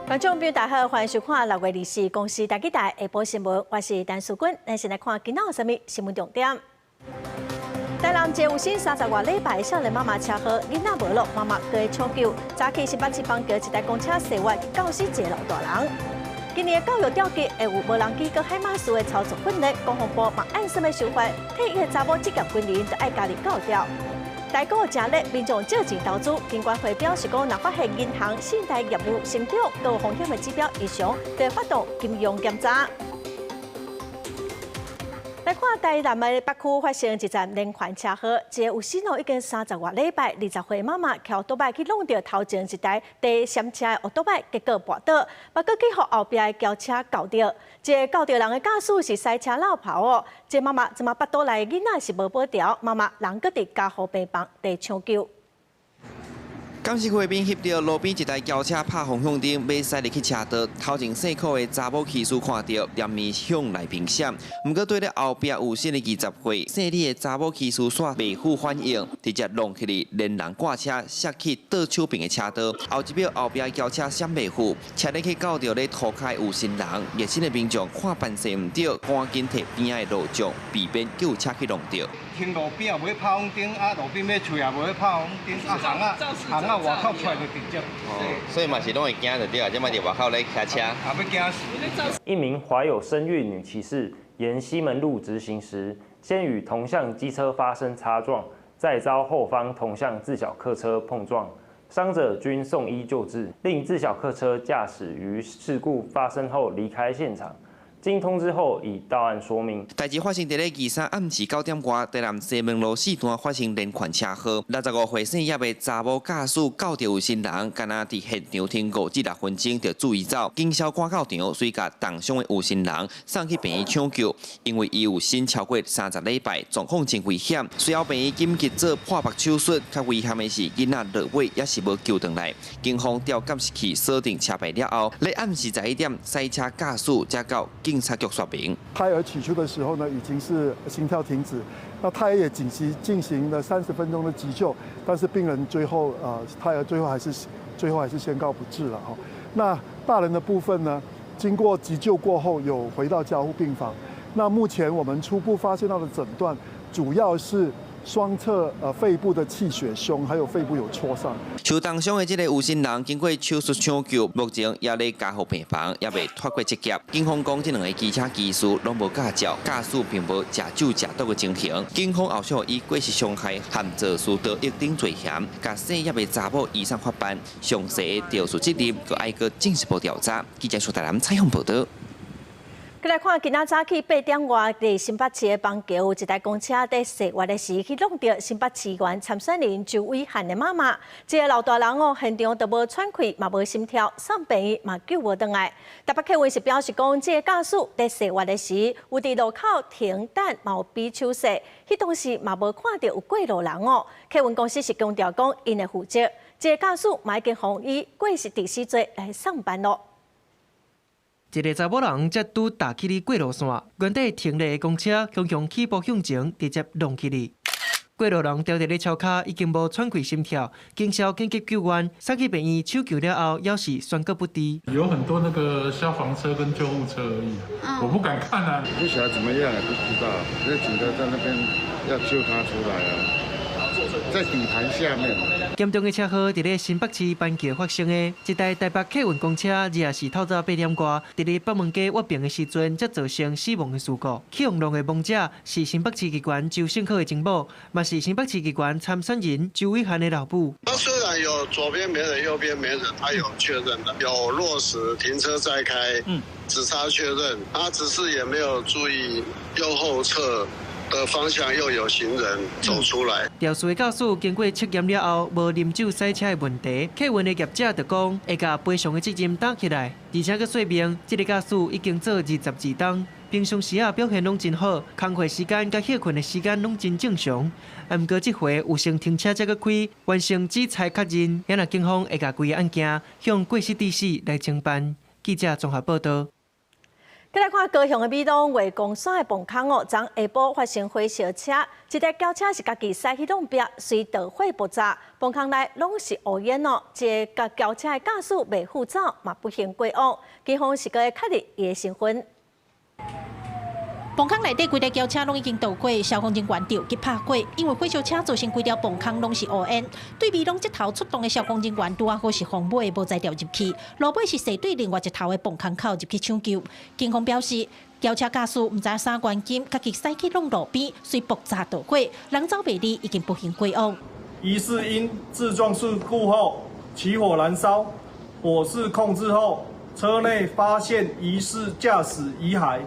觀眾朋友大家好，歡迎收看6月24公視台語台下晡新聞，我是陳淑君。咱先來看今仔有啥物新聞重點。台南一个有身30外禮拜少年媽媽車禍，囡仔無落，媽媽閣搶救。早起新北市板橋一台公車駛彎，轎死一个老大人。今年的教育吊機會有無人機佮海馬斯的操作訓練，國防部嘛按什麼手法，退役的查某職業軍人都愛加入教調。台股誠熱，民眾借錢投資，金管會表示講，若發現銀行信貸業務成長高風險的指標異常，就會發動金融檢查。來看台南的北區發生一場連環車禍，一个有身已經30外禮拜、20歲媽媽騎歐多擺去挵著頭前一台佇閃車的歐多擺，結果跋倒，嘛閣去予後壁的轎車轎著。這個轎著人的駕駛是駛車落跑哦，這媽媽這馬腹肚內囡仔是無保牢，媽媽人閣佇加護病房佇搶救。監視畫面翕著路邊一台轎車拍方向燈，欲駛入去車道，頭前細箍的查某騎士看著，連連向內邊閃。毋過對咧後壁有身的20歲姓李的查某騎士煞袂赴反應，直接挵起去連人掛車，摔去倒手邊的車道。後一秒後壁轎車閃袂赴，車咧去轎著咧塗跤有身人，熱心的民眾看辦勢毋對，趕緊提邊仔的路障，避免救車去挵著。停路邊也無咧拍紅燈，啊路邊欲揣也無咧拍紅燈，啊行啊行啊外口出來就直接。所以嘛是攏會驚就對啊，這擺佇外口咧騎車。也欲驚死。一名懷有身孕女騎士沿西門路直行時，先與同向機車發生擦撞，再遭後方同向自小客車碰撞，傷者均送醫救治。另自小客車駕駛於事故發生後離開現場。經通知後，已到案說明。代誌發生佇咧23暗時9點外，台南西門路四段發生連環車禍。65歲姓葉的查某駕駛轎著有身人，敢若佇現場停5至6分鐘就注意走，警消趕到場，隨共重傷的有身人送去病院搶救。因為伊有身超過30禮拜，狀況真危險，隨後病院緊急做破腹手術。較遺憾的是，囡仔落尾也是無救轉來。警方調監視器鎖定車牌了後，咧暗時11點，駛車駕駛才到警察局說明。胎兒取出的時候呢，已經是心跳停止。那胎兒也緊急進行了30分鐘的急救，但是病人最後，胎兒最後還是宣告不治了哈。那大人的部分呢，經過急救過後有回到加護病房。那目前我們初步發現到的診斷，主要是雙側肺部的氣血胸，還有肺部有挫傷。受重傷的這個有身人經過手術搶救，目前也咧加護病房，猶未脫過這劫。警方講，這兩个機車騎士攏無駕照，駕駛並無食酒食毒的情形。警方後續以過失傷害和肇事逃逸等罪嫌，共姓葉的查某移送法辦，詳細的肇事責任，閣愛閣進一步調查。記者蘇台南採訪報道。閣來看，今仔早起8點外，佇新北市的板橋有一台公車佇駛彎的時去挵著新北市議員參選人周偉漢的媽媽，這个老大人哦，現場都無喘氣，嘛無心跳，送病院嘛救無轉來。台北客運是表示講，這个駕駛佇駛彎的時，有佇路口停等，嘛有比手勢，彼當時嘛無看著有過路人哦。客運公司是強調講，𪜶會負責。這个駕駛嘛已經予以過失致死罪來送辦囉。一个查某人才拄踏起哩過路線，原底停咧的公車雄雄起步向前，直接挵起哩。過路人牢佇咧車跤，已經無喘氣心跳，警消緊急救援，送去病院搶救了後，猶是宣告不治。有很多那個消防車跟救護車而已，我不敢看啊。不曉得怎麼樣，不知道。那警察在那邊要救他出來啊，在底盤下面。嚴重的車禍佇咧新北市板橋發生的，一台台北客運公車24透早8點外，佇咧北門街挖平的時陣，才造成死亡的事故。去予挵的亡者是新北市議員周勝可的情某，嘛是新北市議員參選人周偉漢的老母。他雖然有左邊沒人，右邊沒人，他有確認的，有落實停車再開，指剎確認，他只是也沒有注意右後側的方向又有行人走出來。肇事的駕駛經過測驗了後，無啉酒駛車的問題。客運的業者就講會共賠償的責任擔起來，而且閣說明，這个駕駛已經做22冬，平常時啊表現攏真好，工課時間佮歇睏的時間攏真正常。啊，毋過這回有先停車才閣開，完成指裁確認，遐若警方會共規个案件向過失致死來偵辦。記者綜合報道。來看高雄的美濃月光山的磅空哦，昨下晡發生火燒車，一台轎車是家己駛去路壁，隨導火爆炸，磅空內攏是烏煙哦。這個轎車的駕駛袂赴走，嘛不幸過往，警方是閣咧確認伊的身份。磅空內底規台轎車攏已經導火，消防人員著急拍火，因為火燒車造成規條磅空攏是烏煙。對美濃這頭出動的消防人員拄仔好是風尾無才調入去，路尾是踅對另外一頭的磅空口入去搶救。警方表示，轎車駕駛毋知啥原因，家己駛去挵路邊，隨爆炸導火，人走袂離，已經不幸過往。疑似因自撞事故後起火燃燒，火勢控制後，車內發現疑似駕駛遺骸。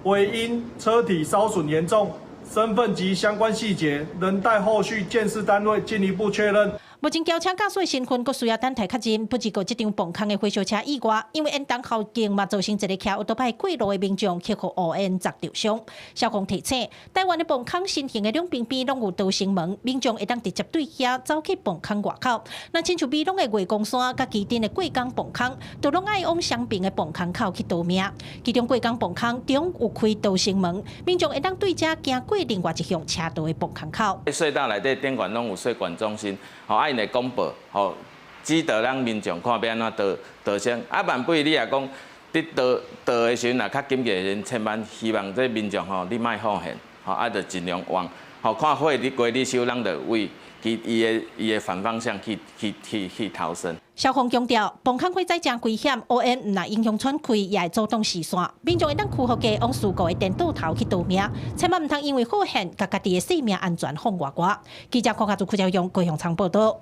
惟因車體燒損嚴重，身份及相關細節仍待後續鑑識單位進一步確認。目前轎車駕駛的身份閣需要等待確認。不過，這場磅空的火燒車意外，因為煙囱後勁嘛，造成一个騎歐多擺過路的民眾去予烏煙砸著傷。消防提醒，台灣的磅空新型的兩邊邊攏有逃生門，民眾會當直接對遐走去磅空外口。若親像美濃的月光山佮旗津的過江磅空，都攏愛往雙爿的磅空口去逃命。其中過江磅空中有開逃生門，民眾會當對遮行過另外一向車道的磅空口。隧道內底頂懸攏有稅管中心，吼，啊，𪜶會廣播，吼，指導咱民眾看欲按怎逃逃生。啊，萬不你若講佇逃逃的時陣，若較緊急的時陣，千萬希望這民眾吼，你莫放棄，吼，啊，就盡量往，吼，看火佇過你手，咱就為其伊的伊的反方向去去去去逃生。消防強調，磅空火災誠危險，烏煙毋但影響喘氣，也會阻擋視線。民眾會當屈服家往事故的顛倒頭去逃命，千萬毋通因為好險，共家己的性命安全放外外。記者郭家祖、柯兆勇高雄倉報道。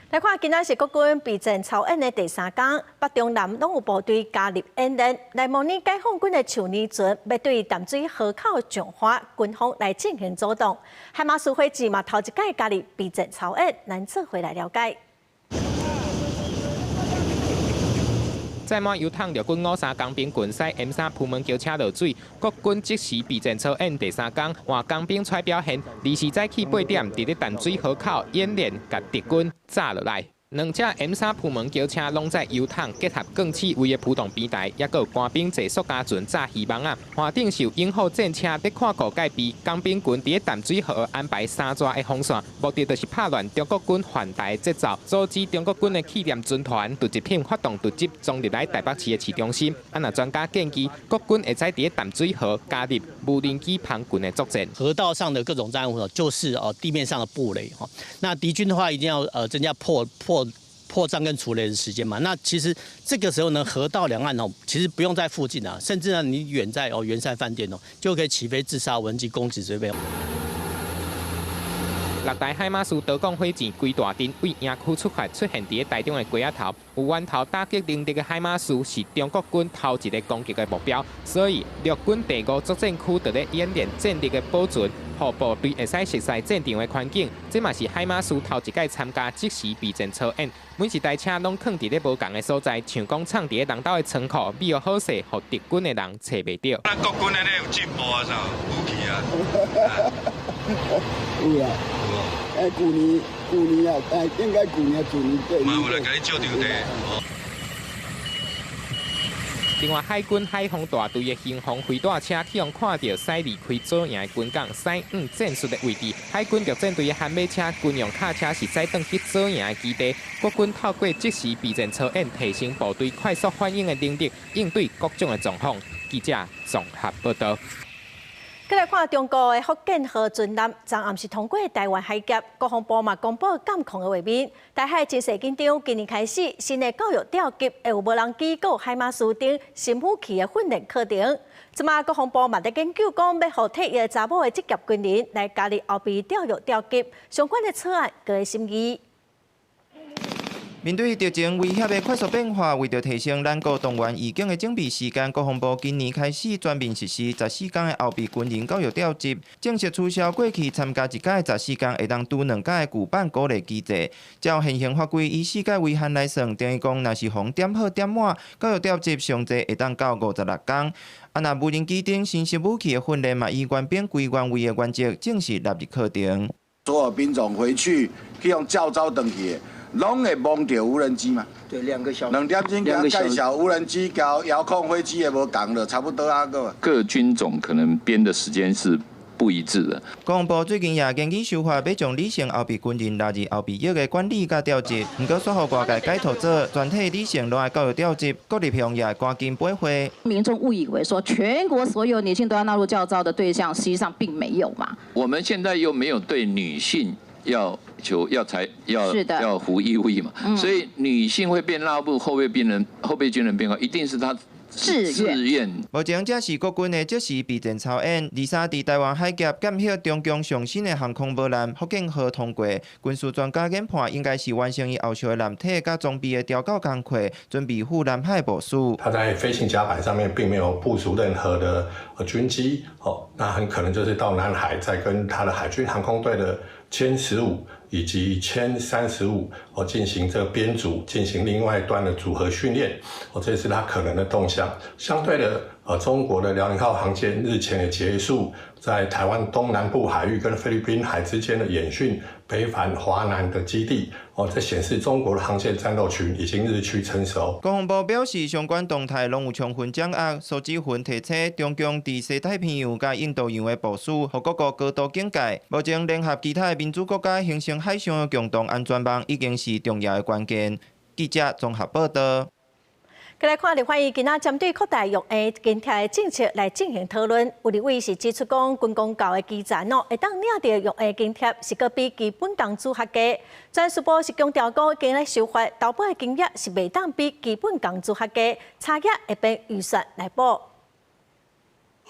來看，今仔是國軍備戰操演的第三工，北中南攏有部隊加入演練，來模擬解放軍的樹林船，欲對淡水河口上岸軍方來進行阻擋。海馬斯火箭嘛，頭一擺加入備戰操演，咱做伙來了解。載滿油桶陸軍53工兵群駛 M3 鋪門橋車落水，國軍即時備戰操演第三工，換工兵出表現。24早起8點，佇咧淡水河口演練，共敵軍炸落來。兩隻 M3 鋪門橋車攏載油桶，結合鋼刺位的浮動平台，抑閣有官兵坐塑膠船炸魚網仔。岸頂是有勇虎戰車佇看顧戒備，工兵群佇咧淡水河安排三座的防線，目的就是拍亂中國軍犯台的節奏，阻止中國軍的氣焰軍團突擊品發動突擊，衝入來台北市的市中心。啊，若專家建議，國軍會使佇咧淡水河加入無人機防軍的作戰。河道上的各種障礙物，就是哦地面上的布雷哈。那敵軍的話，一定要增加破障跟除雷的時間嘛，那其實這個時候呢，河道兩岸哦，其實不用在附近啊，甚至呢，你遠在哦圓山飯店哦，就可以起飛自殺無人機攻擊這邊。六台海馬斯導彈火箭規大陣對營區出發，出現佇咧台中的街仔頭。有源頭打擊能力的海馬斯是中國軍頭一个攻擊的目標，所以陸軍第五作戰區佇咧演練戰力的保存，予部隊會使熟悉戰場的環境。這嘛是海馬斯頭一擺參加即時備戰操演，每一台車攏囥佇咧無仝的所在，像講藏佇咧人兜的倉庫，秘好勢，予敵軍的人揣袂著。咱國軍的咧有進步啊，啥武器啊？有啊。哎，舊年舊年啊，哎，應該舊年、去年對。嘛有來共你借場地。另外，海軍海防大隊的巡防飛彈車去予看著駛離開左營的軍港，駛往戰術的位置。海軍陸戰隊的悍馬車、軍用卡車是駛轉去左營的基地。國軍透過即時備戰操演，提升部隊快速反應的能力，應對各種的狀況。記者綜合報道。閣來看中國的福建號巡艦，昨暗時通過臺灣海峽，國防部嘛公布監控的畫面。台海情勢緊張，今年開始新的教育調級會有無人機佮海馬斯等新武器的訓練課程。這馬國防部嘛佇研究講，欲予退役查某的職業軍人來加入後備調育調級，相關的草案閣咧審議。面對敵情威脅的快速變化，為著提升咱國動員預警的準備時間，國防部今年開始全面實施14工的後備軍人教育調集，正式取消過去參加一屆14工會當拄兩屆的舊版鼓勵機制。照現行法規，以四屆為限來算，等於講，若是予點好點滿，教育調集上濟會當到56工。啊，若無人機等新式武器的訓練嘛，依原兵歸原位的原則，正式納入課程。所有兵種回去去予教召轉去的。攏會摸著無人機嘛？對，2個小時。2點鐘共介紹無人機佮遙控飛機也無仝了，差不多啊個。各軍種可能編的時間是不一致的。國防部最近也研究修法，欲將女性後備軍人納入後備役的管理佮調集。毋過煞予外界解讀做全體女性攏愛教育調集，國立向也趕緊掰會。民眾誤以為說全國所有女性都要納入教召的對象，實際上並沒有嘛。我們現在又沒有對女性要求要才要要服義務役嘛，所以女性會變納入後備軍人，後備軍人編號，一定是她自願。目前這是國軍的即時備戰操演，23佇臺灣海峽檢核中共上新的航空母艦福建號通過。軍事專家研判，應該是完成伊後續的艦體佮裝備的調校工課，準備赴南海部署。他在飛行甲板上面並沒有部署任何的軍機，哦，那很可能就是到南海，再跟他的海軍航空隊的殲15以及殲35哦進行這個編組，進行另外一段的組合訓練，哦，這是他可能的動向。相對的，中國的遼寧號航艦日前也結束在台灣東南部海域跟菲律賓海之間的演訓，北返華南的基地，哦，這顯示中國的航線戰鬥群已經日趨成熟。國防部表示，相關動態攏有充分掌握。蘇志雲提醒，中共佇西太平洋佮印度洋的部署，予各國高度警戒。目前聯合其他的民主國家形成海上的共同安全網，已經是重要的關鍵。記者綜合報道。過來看立法院今仔針對擴大育嬰津貼的政策來進行討論。有立委是指出講，軍公教的基層哦，會當領著育嬰津貼是閣比基本工資較低。人事部是強調講，經咧修法，投保的金額是袂當比基本工資較低，差額會變預算來補。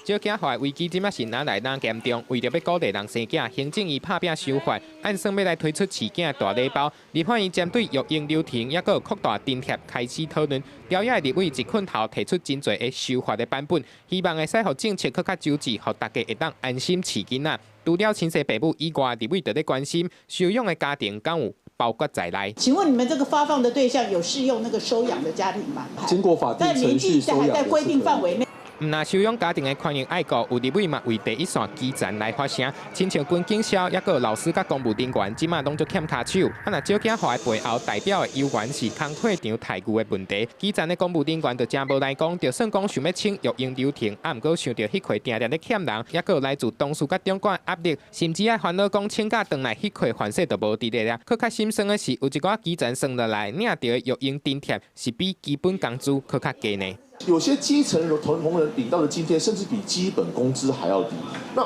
少子化危機這馬是愈來愈嚴重，為著欲鼓勵人生囝，行政院拍拚修法，按算欲來推出飼囝大禮包。立法院針對育嬰流程，抑閣擴大津貼開始討論。朝野立委一困頭提出真濟個修法的版本，希望會使予政策閣較周至，予大家會當安心飼囡仔。除了親生爸母以外，立委就咧關心收養的家庭敢有包括在內。請問你們這個發放的對象有適用那個收養的家庭嗎？經過法定程序收養，在規定範圍內。毋若收養家庭的權益愛顧，有立委嘛為第一線基層來發聲，親像軍警消，抑閣老師佮公務人員，這馬攏足欠跤手。啊，若少子化的背後代表的猶原是工課場待遇的問題。基層的公務人員就誠無來講，就算講想欲請育嬰流程，啊，毋過想著彼塊定定咧欠人，抑閣來自同事佮長官壓力，甚至愛煩惱講請假轉來彼塊飯勢就無佇咧了。閣較心酸的是，有一寡基層算落來領著的育嬰津貼是比基本工資閣較低呢。有些基層同仁領到的津貼，甚至比基本工資還要低。那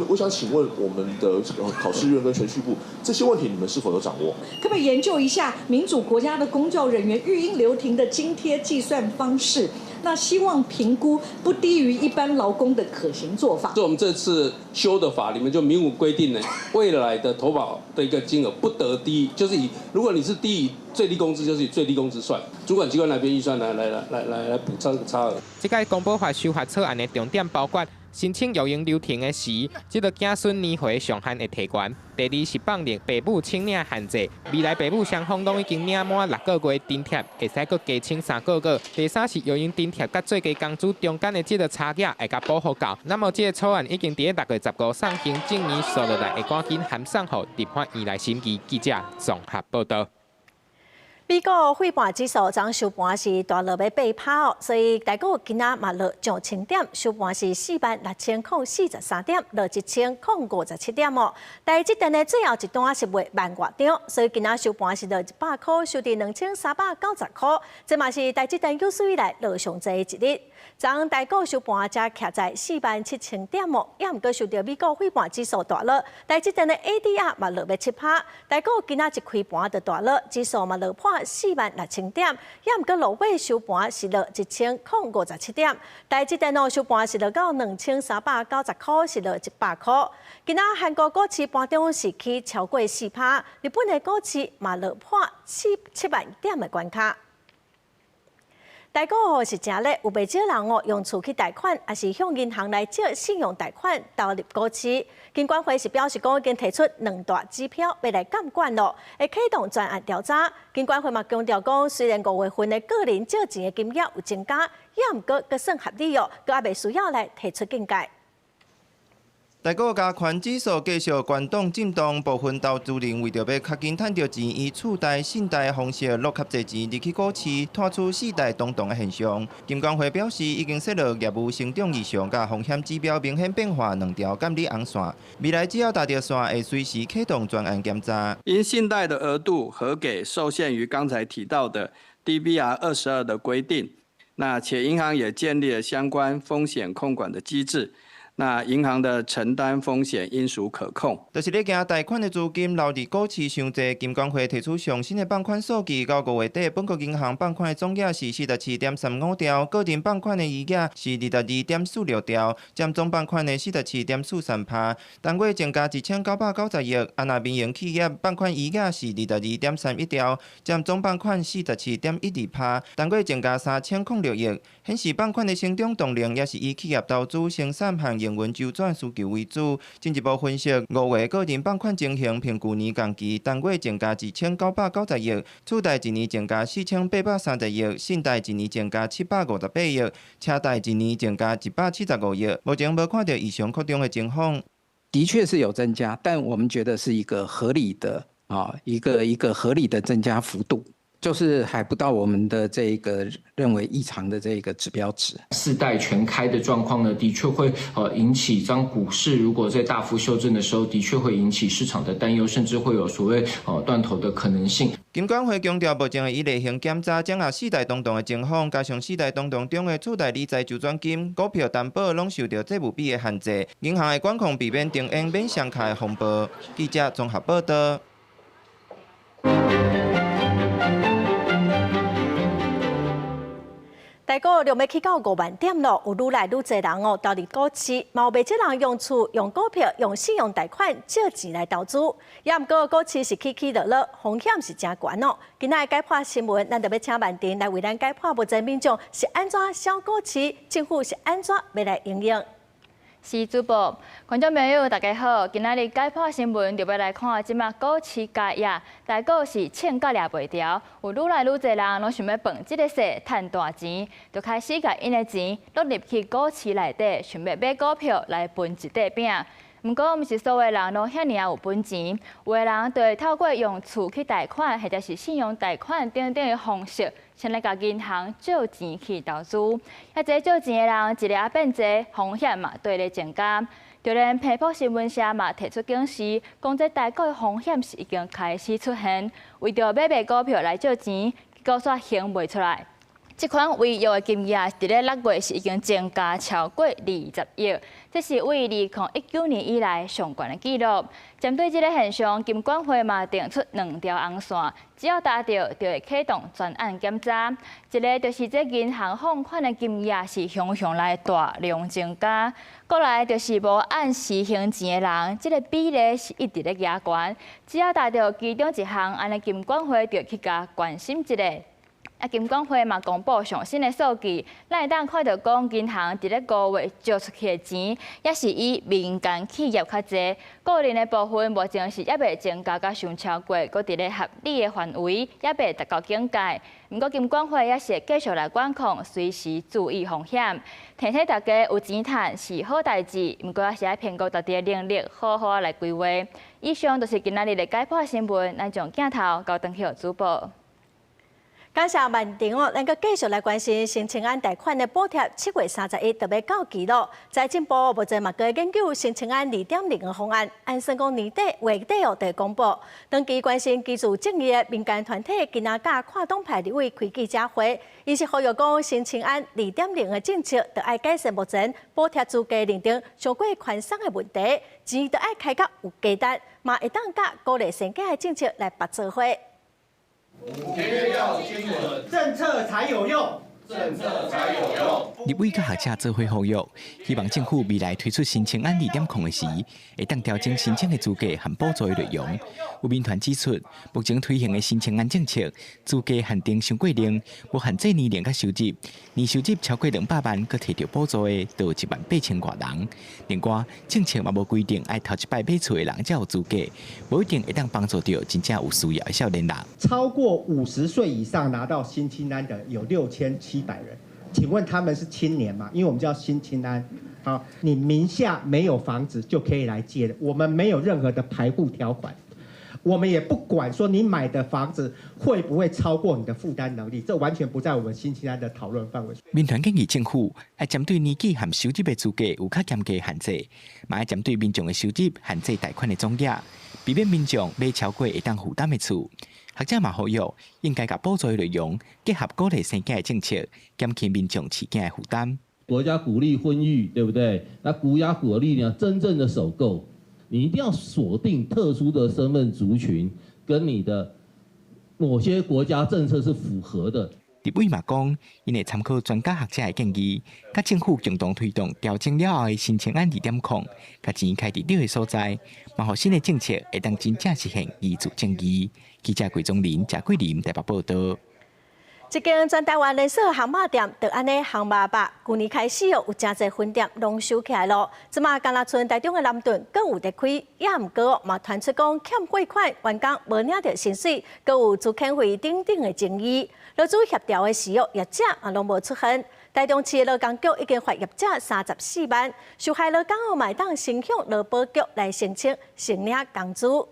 我想請問我們的考試院跟銓敘部這些問題，你們是否有掌握？可不可以研究一下民主國家的公教人員育嬰留停的津貼計算方式？那希望評估不低於一般勞工的可行做法。這我們這次修的法裡面就明文規定呢，未來的投保的一個金額不得低，就是以如果你是低於最低工資，就是以最低工資算。主管機關來編預算來來來來來來補這個差額。這屆公保法修法草案的重點包括申請育嬰留停的時，這个子孫年歲上限會提懸。第二是放任爸母請領限制，未來爸母雙方攏已經領滿6個月津貼，會使閣加請3個月。第三是育嬰津貼佮最低工資中間的這个差額會共補予夠。那麼這个草案已經佇咧6月15送行政院，紲落來會趕緊函送予立法院來審議。記者綜合報導。美國費半指數昨收盤是大落欲8%哦，所以台股今仔嘛落上千點，收盤是46,043點，落1,057點哦。台積電的最後一單是賣萬外張，所以今仔收盤是落100塊，收佇2,390塊，這嘛是台積電有史以來落上濟的一日。昨台股收盤才徛在47,000點哦，猶毋過受著美國費半指數大落，台積電的 ADR 嘛落欲7%，台股今仔一開盤就大落，指數嘛落破46,000點，猶毋過落尾收盤是落1,057點，台積電哦收盤是落到2,390塊，是落100塊。今仔韓國股市盤中是起超過4%，日本的股市嘛落破7萬點的關卡。台股是誠熱，有袂少人哦用厝去貸款，抑是向銀行來借信用貸款投入股市。金管會是表示講，已經提出兩大指標，欲來監管咯，會啟動專案調查。金管會嘛強調講，雖然5月份的個人借錢的金額有增加，猶毋過閣算合理哦，閣猶未需要來提出警戒。台股加权指數繼續懸檔震盪，部分投資人為著欲較緊趁著錢，以次貸、信貸方式落較濟錢入去股市，拖出四大動盪的現象。金管會表示，已經設落業務成長異常佮風險指標明顯變化兩條監理紅線，未來只要踏著線，會隨時啟動專案檢查。因信貸的額度核給受限於剛才提到的 DBR 22的規定，那且銀行也建立了相關風險控管的機制。那銀行的承擔風險應屬可控。就是咧驚貸款的資金流佇股市傷濟，金管會提出上新的放款數據，到5月底，本國銀行放款的總額是47.35兆，個人放款的餘額是22.46兆，佔總放款的47.43%。單月增加1990億。啊，若民營企業放款餘額是22.31兆，佔總放款47.12%，單月增加3006億。顯示放款的成長動能也是以企業投資、生產和營運週轉需求為主。進一步分析，5月個人放款情形，比舊年同期單月增加2990億，次貸一年增加4830億，信貸一年增加758億，車貸一年增加175億。目前無看著異常擴張的情況。的確是有增加，但我們覺得是一個合理的啊，一個合理的增加幅度。就是還不到我們的這個認為異常的這個指標值。四貸全開的狀況呢，的確會引起當股市如果在大幅修正的時候，的確會引起市場的擔憂，甚至會有所謂斷頭的可能性。金管會強調，目前會以例行檢查掌握四大動盪的情況，加上四大動盪中的次貸理財周轉金、股票擔保攏受著債務比的限制，銀行的管控避免停用免雙卡的風暴。記者綜合報道。台股量欲起到5萬點咯，有愈來愈濟人哦，投入股市，嘛有袂少人用厝、用股票、用信用貸款借錢來投資。也毋過股市是起起落落，風險是誠懸哦。今仔的解盤新聞，咱就欲請曼婷來為咱解盤，目前民眾是按怎痟股市，政府是按怎欲來因應。是主播，觀眾朋友大家好，今仔日解盤新聞就欲來看這馬股市交易，台股是穿甲掠袂牢，有愈來愈濟人攏想欲傍這个勢趁大錢，就開始共𪜶的錢落入去股市內底，想欲買股票來分一塊餅。毋過，毋是所有人攏遐爾仔有本錢，有的人就會透過用厝去貸款，或者是信用貸款等等的方式，先來共銀行借錢去投資。啊，這借錢的人一日仔變濟，風險嘛綴咧增加。就連彭博新聞社嘛提出警示，講這台股的風險是已經開始出現，為著買賣股票來借錢，結果煞還袂出來。這款違約的金額，佇咧6月是已經增加超過20億，這是對2019年以來上懸的紀錄。針對這个現象，金管會嘛定出兩條紅線，只要踏著，就會啟動專案檢查。一个就是這銀行放款的金額是雄雄來大量增加，過來就是無按時還錢的人，這个比例是一直咧加懸。只要踏著其中一項，按呢金管會就去共關心一下。啊，金管會嘛公布上新的數據，咱會當看著講，銀行佇咧5月借出去的錢，也是以民間企業較濟，個人的部分目前是猶未增加甲傷超過，閣佇咧合理的範圍，猶未達到警戒。毋過金管會也是會繼續來管控，隨時注意風險。提醒大家有錢趁是好代誌，毋過也是愛評估家己的能力，好好來規劃。以上就是今仔日的解盤新聞，咱將鏡頭交轉予主播。感謝曼婷哦，咱閣繼續來關心新青安貸款的補貼，7月31就欲到期囉。財政部目前嘛閣研究新青安2.0的方案，按算講年底月底哦就會公布。長期關心居住正義的民間團體，今仔佮跨黨派立委開記者會，𪜶是呼籲講新青安2.0的政策，著愛改善目前補貼資格認定傷過寬鬆的問題，錢著愛開甲有價值，嘛會當佮鼓勵生囝的政策來拔做伙。要精準，政策才有用，政策才有用。立委佮學者做伙呼籲，希望政府未來推出新青安2.0的時，會當調整申請的資格和補助的內容。有民團指出，目前推行的新青安政策，資格限定傷過硬，無限制年齡佮收入，年收入超過200萬，閣提著補助的，就有1萬8千外人。另外，政策嘛無規定愛頭一擺買厝的人才有資格，無一定會當幫助著真正有需要的少年人。超過50歲以上拿到新青安的有6700人，請問他們是青年嗎？因為我們叫新青安，好，你名下沒有房子就可以來借的，我們沒有任何的排富條款，我們也不管說你買的房子會不會超過你的負擔能力，這完全不在我們新青安的討論範圍。民團建議政府愛針對年紀和收入的資格有較嚴格限制，嘛愛針對民眾的收入限制貸款的總額，避免民眾買超過會當負擔的厝。學者嘛呼籲，應該共補助的內容結合鼓勵生囝的政策，減輕民眾飼囝的負擔。國家鼓勵婚育，對不對？那國家鼓勵呢？真正的首購，你一定要鎖定特殊的身份族群，跟你的某些國家政策是符合的。立委嘛講，𪜶會參考專家學者的建議，佮政府共同推動調整了後的新青安2.0，共錢開佇對的所在，嘛予新的政策會當真正實現居住正義。記者桂宗林、賈桂林台北報道。這間全台灣連鎖烘肉店就按呢烘肉肉，舊年開始哦，有誠濟分店攏收起來咯。這馬敢若賰台中的南屯閣有佇開，也毋過嘛傳出講欠貨款，員工無領著薪水，閣有資遣費等等的爭議。勞資協調的時哦，業者嘛攏無出現。台中市的勞工局已經罰業者34萬，受害勞工哦嘛會當先向勞保局來申請申領工資。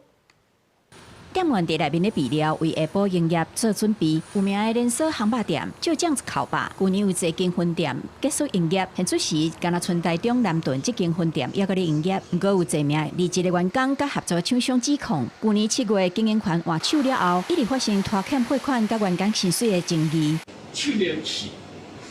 店員佇內面咧備料，為下晡營業做準備。有名的連鎖烘肉店，就醬一口吧。舊年有濟間分店結束營業，現此時敢若賰台中南屯這間分店猶閣咧營業。毋過有濟名離職的員工佮合作廠商指控，舊年7月經營權換手了後，一直發生拖欠貨款佮員工薪水的爭議。去年起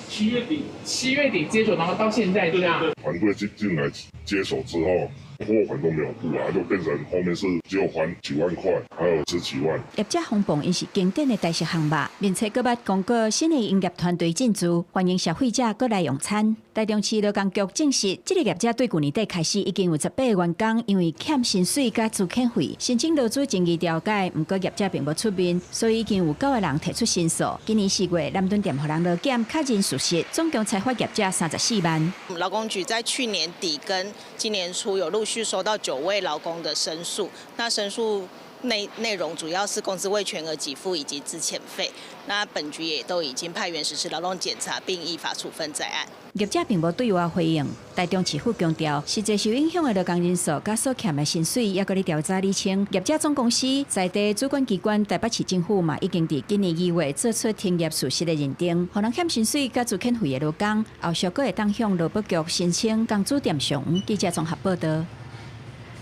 ，7月底，7月底接手，然後到現在這樣。團隊進來接手之後，貨款都沒有付啊，就變成後面是只有還幾萬塊，還有十幾萬。業者風暴，𪜶是經典的台式烘肉，並且閣捌公告新的營業團隊進駐，歡迎消費者過來用餐。台中市勞工局證實，這個業者對舊年底開始已經有18個員工因為欠薪水佮資遣費，申請勞資爭議調解，毋過業者並無出面，所以已經有9個人提出申訴。今年4月，南屯店予人勞檢確認屬實，總共裁罰業者34萬。勞工局在去年底跟今年初有陸續收到9位勞工的申訴，那申訴內容主要是工資未全額給付以及資遣費。那本局也都已經派員實施勞動檢查，並依法處分在案。業者並無對外回應。台中市府強調，實際受影響的勞工人數佮所欠的薪水，猶閣咧調查釐清。業者總公司在地主管機關台北市政府嘛，已經佇今年2月做出停業事實的認定，予人欠薪水佮資遣費的勞工，後續閣會當向勞保局申請工資墊償。記者綜合報道。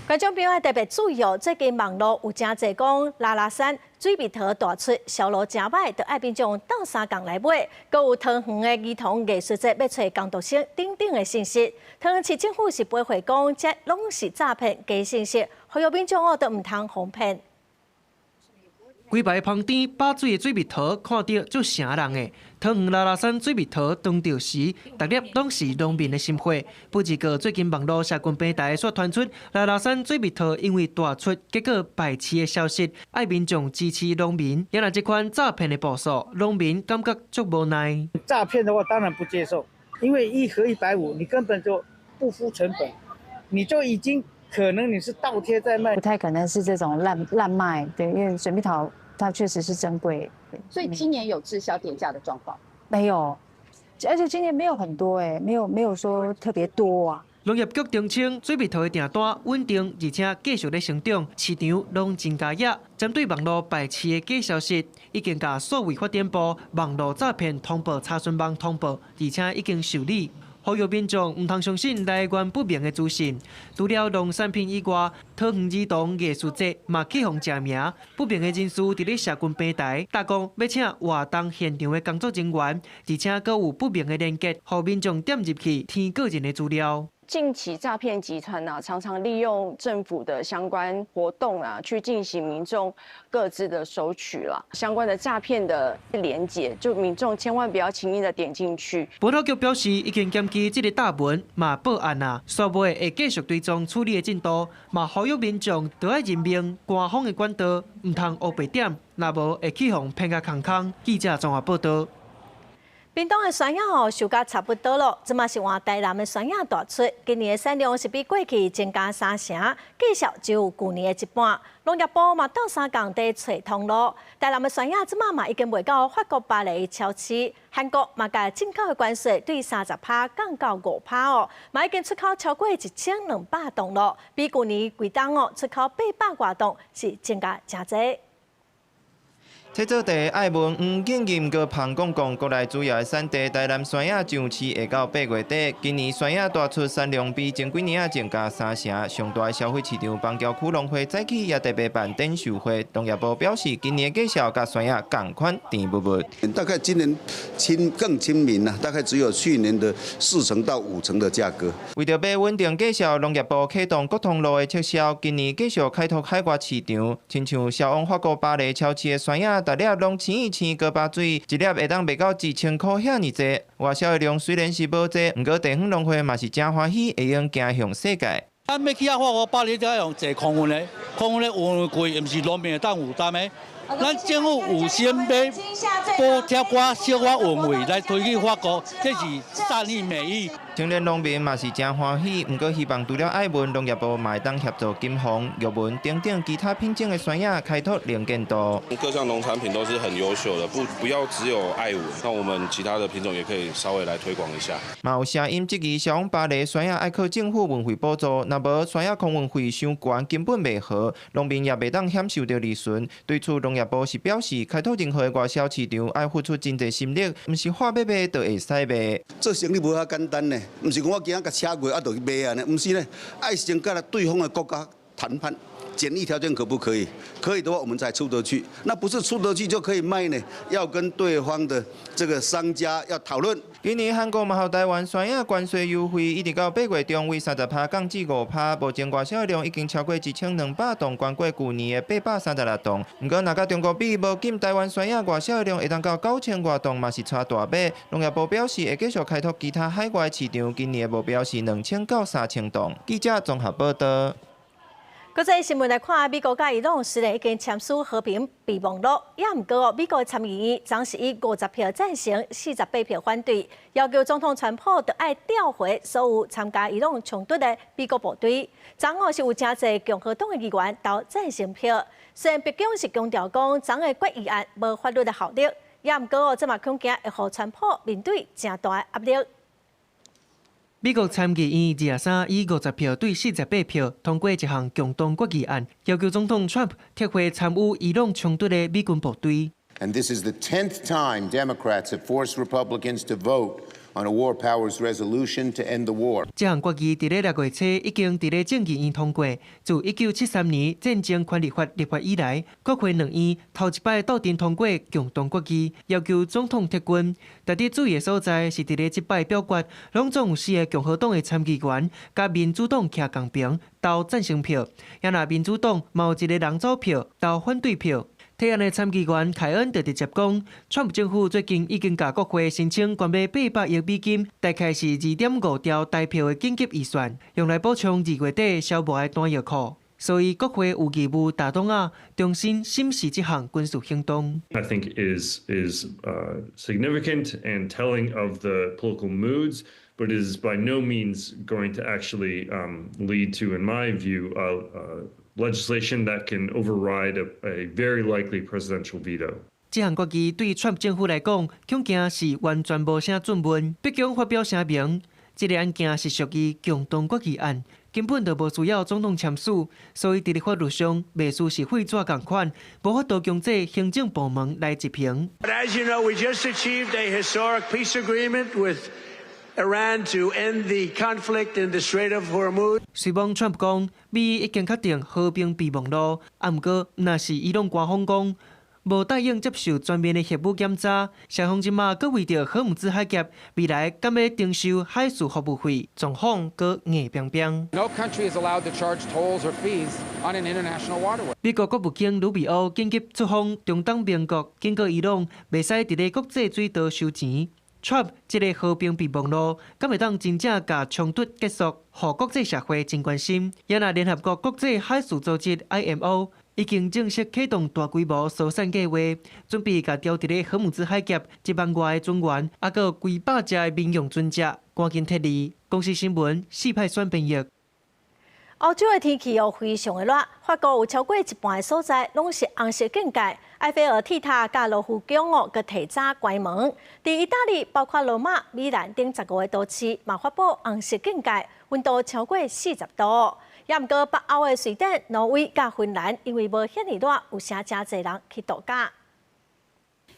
觀眾朋友特別注意哦，最近網路有誠濟講拉拉山水蜜桃大出，銷路誠䆀，就愛民眾鬥相共來買。閣有桃園的兒童藝術節欲揣工讀生等等的信息。桃園市政府是回覆講，這攏是詐騙假信息，呼籲民眾哦都毋通予騙。規排芳甜飽水的水蜜桃，看著足晟人的。桃園拉拉山水蜜桃當著時，逐粒攏是農民的心血。不過最近網路社群平台煞傳出拉拉山水蜜桃因為大出，結果敗市的消息，愛民眾支持農民。也若這款詐騙的報數，農民感覺足無奈。詐騙的話當然不接受，因為一盒150，你根本就不敷成本，你就已經可能你是倒貼在賣，不太可能是這種濫賣，對，因為水蜜桃它確實是珍貴。所以今年有滯銷跌價的狀況？沒有，而且今年沒有很多，哎，沒有說特別多啊。農業局澄清，水蜜桃的訂單穩定，而且繼續咧成長，市場攏真佳額。針對網路敗市的假消息，已經共數位發展部網路詐騙通報查詢網通報，而且已經受理。呼籲民眾毋通相信來源不明的資訊。除了農產品以外，桃園兒童藝術節嘛去予食名，不明的人士佇咧社群平台，搭講欲請活動現場的工作人員，而且閣有不明的連結，予民眾點入去填個人的資料。近期詐騙集團呢，常常利用政府的相關活動啊，去進行民眾個資的收取了相關的詐騙的連結，就民眾千萬不要輕易的點進去。保土局表示，已經檢舉這個貼文，嘛報案啊，煞尾會繼續追蹤處理的進度，嘛呼籲民眾著愛認明官方的管道，毋通烏白點，若無會去予騙甲空空。記者綜合報道。屏東的酸葉吼收甲差不多咯，這馬是換台南的酸葉大出，今年的產量是比過去增加三成，價數只有舊年的一半。農業部嘛鬥相共佇揣通路，台南的酸葉這馬嘛已經賣到法國巴黎超市，韓國嘛共進口的關稅對30趴降到5趴哦，嘛已經出口超過1200噸咯，比舊年規冬哦出口800外噸是增加誠濟。製作地愛文黃敬業閣彭公公，國內主要的產地台南酸葉上市會到8月底。今年酸葉大出產量比前幾年仔增加三成，上大的消費市場板橋區農會早起也特別辦展售會。農業部表示，今年價數佮酸葉仝款甜蜜蜜。大概今年親更親民啦，大概只有去年的四成到五成的價格。為著欲穩定價數，農業部啟動各通路的促銷，今年繼續開拓海外市場，親像銷往法國巴黎超市的酸葉。逐粒攏青青閣巴水，一粒會當賣到1000箍遐爾濟。外銷的量雖然是無濟，毋過地方農會嘛是誠歡喜，會用行向世界。咱欲去遐法國巴黎，才愛用坐空運的，空運的運費，毋是農民會當負擔的。咱政府有先欲補貼寡小可運費來推去法國，這是善意美意。青年農民嘛是誠歡喜，毋過希望除了愛文，農業部嘛會當協助金鳳、玉文等等其他品種的酸葉開拓能見度。各項農產品都是很優秀的，不要只有愛文，那我們其他的品種也可以稍微來推廣一下。嘛有聲音質疑，銷往巴黎酸葉愛靠政府運費補助，若無酸葉空運費傷懸，根本袂合，農民也袂當享受著利潤。對此，農業部是表示，開拓任何的外銷市場，愛付出真濟心力，毋是話欲賣就會使賣。做生意無遐簡單呢，毋是講我今仔共車過啊，就去賣按呢，毋是呢，愛先佮對方的國家談判，簡易條件可不可以？可以的話，我們才出得去。那不是出得去就可以賣呢？要跟對方的這個商家要討論。今年韓國嘛予台灣酸葉關稅優惠，一直到8月中為30趴降至5趴，目前外銷量已經超過1200噸，懸過舊年的836噸。毋過，若佮中國比，無禁台灣酸葉外銷量會當到9000外噸，嘛是差大碼。農業部表示會繼續開拓其他海外市場，今年的目標是2000到3000噸。記者綜合報道。國際新聞來看，美國佮伊朗雖然已經簽署和平備忘錄，也毋過美國參議院昨是以50票贊成、48票反對，要求總統川普著愛調回所有參加伊朗衝突的美國部隊。昨昏是有誠濟共和黨的議員投贊成票，雖然白宮是強調講，昨的決議案無法律的效力，也毋過這嘛恐驚會予川普面對誠大的壓力。美國參議院23以50票對48票通過一項共同決議案，要求總統川普撤回參與伊朗衝突的美軍部隊。 And this is the 10th time Democrats have forced Republicans to vote on a war powers resolution to end the war. 這項決議佇咧6月初已經佇咧眾議院通過。自1973年戰爭權利法立法以來，國會兩院頭一擺鬥陣通過共同決議，要求總統撤軍。值得注意的所在是，佇咧這擺表決，攏總有四个共和黨的參議員佮民主黨徛仝爿投贊成票，也若民主黨嘛有一个人走票投反對票。提案的參議員凱恩就直接講，川普政府最近已經共國會申請關於800億美金，大概是2.5兆台幣的緊急預算，用來補充2月底銷無的彈藥庫。所以國會有義務大動仔重新審視這項軍事行動。 I think is significant and telling of the political moods, but is by no means going to actually lead to, in my view, legislation that can override a very likely presidential veto. 這項決議對川普政府來講，恐驚是完全無啥準備。白宮發表聲明，這个案件是屬於共同決議案，根本就無需要總統簽署，所以佇咧法律上袂輸是廢紙仝款，無法度強制行政部門來執行。 But as you know, we just achieved a historic peace agreement with Iran to end the conflict in the Strait of Hormuz. 雖罔川普講，美伊已經確定和平備忘錄，啊，毋過若是伊朗官方講無答應接受全面的核武檢查，雙方這馬閣為著荷姆茲海峽未來敢欲徵收海事服務費，狀況閣硬冰冰。 No country is allowed to charge tolls or fees on an international waterway. 美國國務卿魯比歐緊急出訪中東盟國，警告伊朗袂使佇咧國際水道收錢。Trump 這个和平備忘錄，敢會當真正共衝突結束，予國際社會真關心。也若聯合國國際海事組織 IMO 已經正式啟動大規模疏散計劃，準備共牢佇咧荷姆茲海峽1萬外个船員，抑閣有幾百隻的民用船隻趕緊撤離。公視新聞四派選編譯。歐洲的天氣又非常的熱，法國有超過一半的所在攏是紅色警戒，埃菲爾鐵塔佮羅浮宮哦，閣提早關門。佇意大利，包括羅馬、米蘭等15個都市，嘛發布紅色警戒，溫度超過40度。也毋過北歐的瑞典、挪威佮芬蘭，因為無遐爾熱，有誠誠濟人去度假。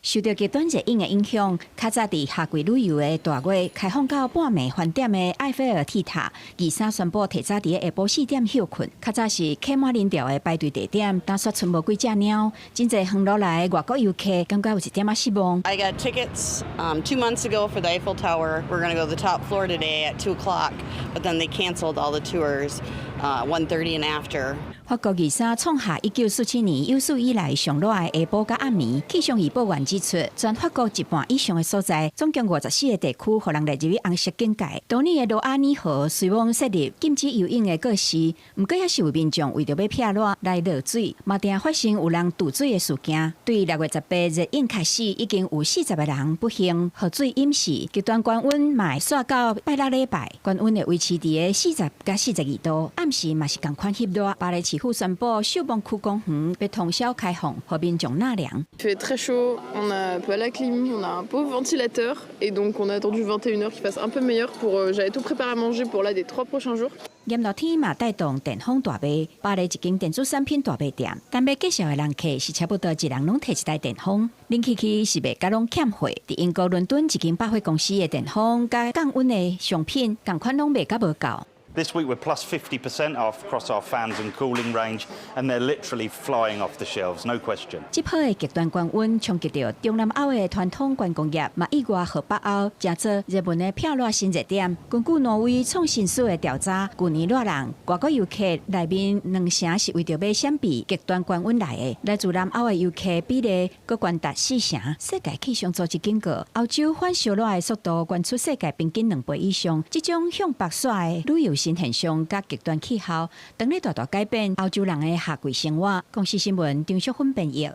受著極端熱湧的影響，較早佇夏季旅遊的大月開放到半暝翻點的埃菲爾鐵塔，23宣布提早佇下晡4點歇睏。較早是客滿人潮的排隊地點，但煞賰無幾隻貓，真濟遠路來的外國遊客感覺有一點仔失望。 I got tickets 2 months ago for the Eiffel Tower. We're going to go to the top floor today at 2 o'clock, but then they canceled all the tours 1:30 and after. 法國23創下1947年有史以來上熱的下晡佮暗暝。氣象預報員指出，全法國一半以上的所在，總共54個地區，予人列入去紅色警戒。當年的羅阿尼河雖罔設立禁止游泳的告示，毋過猶是有民眾為著欲避熱來落水，嘛定發生有人墮水的事件。對6月18熱湧開始，已經有40個人不幸予水淹死。極端高溫嘛會續到拜六禮拜，高溫會維持佇个40佮42度，暗時嘛是仝款翕熱。巴黎市府宣布，秀芒區公園欲通宵開放，予民眾納涼。 Il fait très chaud, on n'a pas la clim, on a un pauvre ventilateur et donc on a attendu 21 heures qu'il fasse un peu meilleur pour j'avais tout préparé à manger pour là des 3 prochains jours。炎熱天嘛帶動電風大賣，巴黎一間電子產品大賣店，單欲介紹的人客是差不多一人攏提一台電風，冷氣機是賣甲攏欠貨。佇英國倫敦一間百貨公司的電風佮降溫的商品，仝款攏賣甲無夠。 This week we're plus 50% off across our fans and cooling range, and they're literally flying off the shelves, no question. 這波的極端高溫衝擊著中南歐的傳統觀光業，嘛意外予北歐成做熱門的避熱新熱點。根據挪威創新署的調查，舊年熱人外國遊客內面兩成是為著欲閃避極端高溫來的。來自南歐的遊客比例閣懸達四成。世界氣象組織警告，歐洲反燒熱的速度懸出世界平均2倍以上。這種向北徙的旅遊新現象佮極端氣候，當咧大大改變歐洲人的夏季生活。公視新聞張淑芬編譯。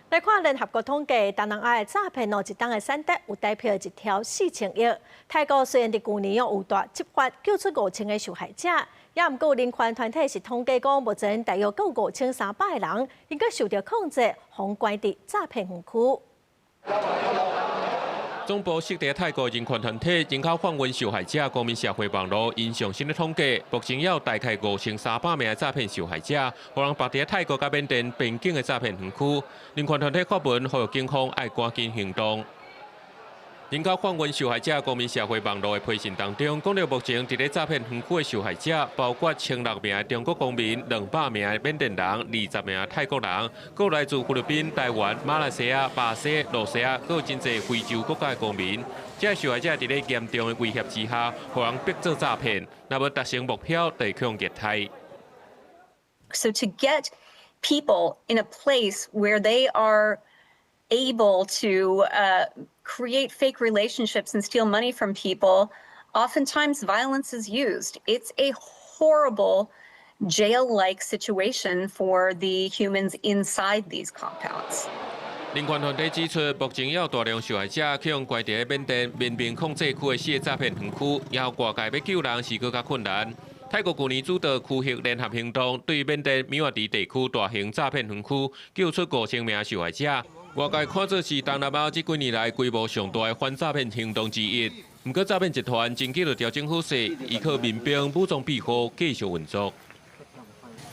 來看聯合國統計，東南亞的詐騙哦，一冬的產值有台票一兆4000億。泰國雖然佇舊年哦有大執法救出5000個受害者，也毋過人權團體是統計講，目前大約閣有5300個人應該受著控制，予關佇詐騙園區。總部設佇泰國人權團體人口販運受害者公民社會網路𪜶上新的統計，目前猶有大概5300名的詐騙受害者，予人縛佇泰國佮緬甸邊境的詐騙園區。人權團體發文呼籲警方愛趕緊行動。人口販運受害者公民社會網路的批信當中，講著目前佇咧詐騙園區的受害者，包括1600名的中國公民、200名的緬甸人、20名的泰國人，閣有來自菲律賓、台灣、馬來西亞、巴西、露西亞，閣有真濟非洲國家的公民。這些受害者佇咧嚴重的威脅之下，予人逼做詐騙，若無達成目標，就會予虐待。 So to get people in a place where they are able to create fake relationships and steal money from people, oftentimes violence is used. It's a horrible jail-like situation for the humans inside these compounds. 人權團體指出，目前猶有大量受害者予人關佇緬甸民兵控制區的四個詐騙園區，以後外界欲救人是閣較困難。泰國舊年主導區域聯合行動，對緬甸米瓦迪地區大型詐騙園區救出5000名受害者。外界看做是東南亞這幾年來規模上大的反詐騙行動之一。毋過詐騙集團真緊就調整好勢，依靠民兵武裝庇護繼續運作。